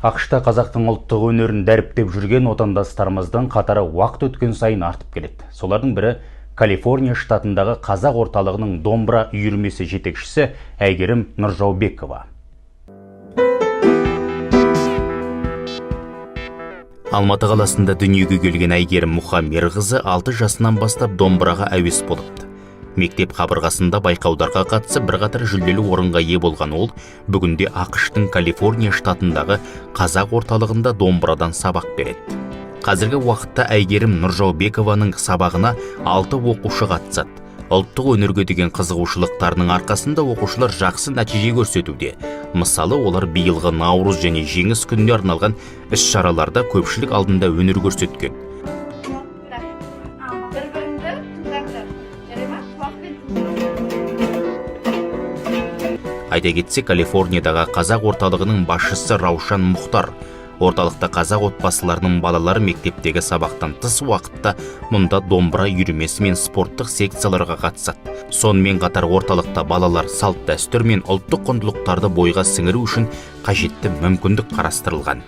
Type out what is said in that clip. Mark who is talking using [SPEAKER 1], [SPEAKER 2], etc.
[SPEAKER 1] АҚШ-та қазақтың ұлттық өнерін дәріптеп жүрген отандастарымыздың қатары уақыт өткен сайын артып келеді. Солардың бірі Калифорния штатындағы қазақ орталығының домбыра үйірмесі жетекшісі Әйгерім Нұржаубекова. Алматы қаласында дүниеге келген Әйгерім Мұхамерқызы 6 жасынан бастап домбыраға әуес болыпты. Мектеп қабырғасында байқауларға қатысып, бірқатар жүлделі орынға ие болған ол бүгінде АҚШ-тың Калифорния штатындағы қазақ орталығында домбырадан сабақ береді. Қазіргі уақытта Әйгерім Нұржаубекованың сабағына 6 оқушы қатысады. Ұлттық өнерге деген қызығушылықтарының арқасында оқушылар жақсы нәтиже көрсетуде. Мысалы, олар биылғы Наурыз және Жеңіс күніне арналған іс-шараларда көпшілік алдында өнер көрсеткен.
[SPEAKER 2] Бір-біріңді тыңдаңдар, жарай ма? Құлақпен.
[SPEAKER 1] Айта кетсек, Калифорниядағы қазақ орталығының басшысы Раушан Мұхтар орталықта қазақ отбасыларының балалары мектептегі сабақтан тыс уақытта мұнда домбыра үйірмесі мен спорттық секцияларға қатысады. Сонымен қатар орталықта балалар салт дәстүр мен ұлттық құндылықтарды бойға сіңіру үшін қажетті мүмкіндік қарастырылған.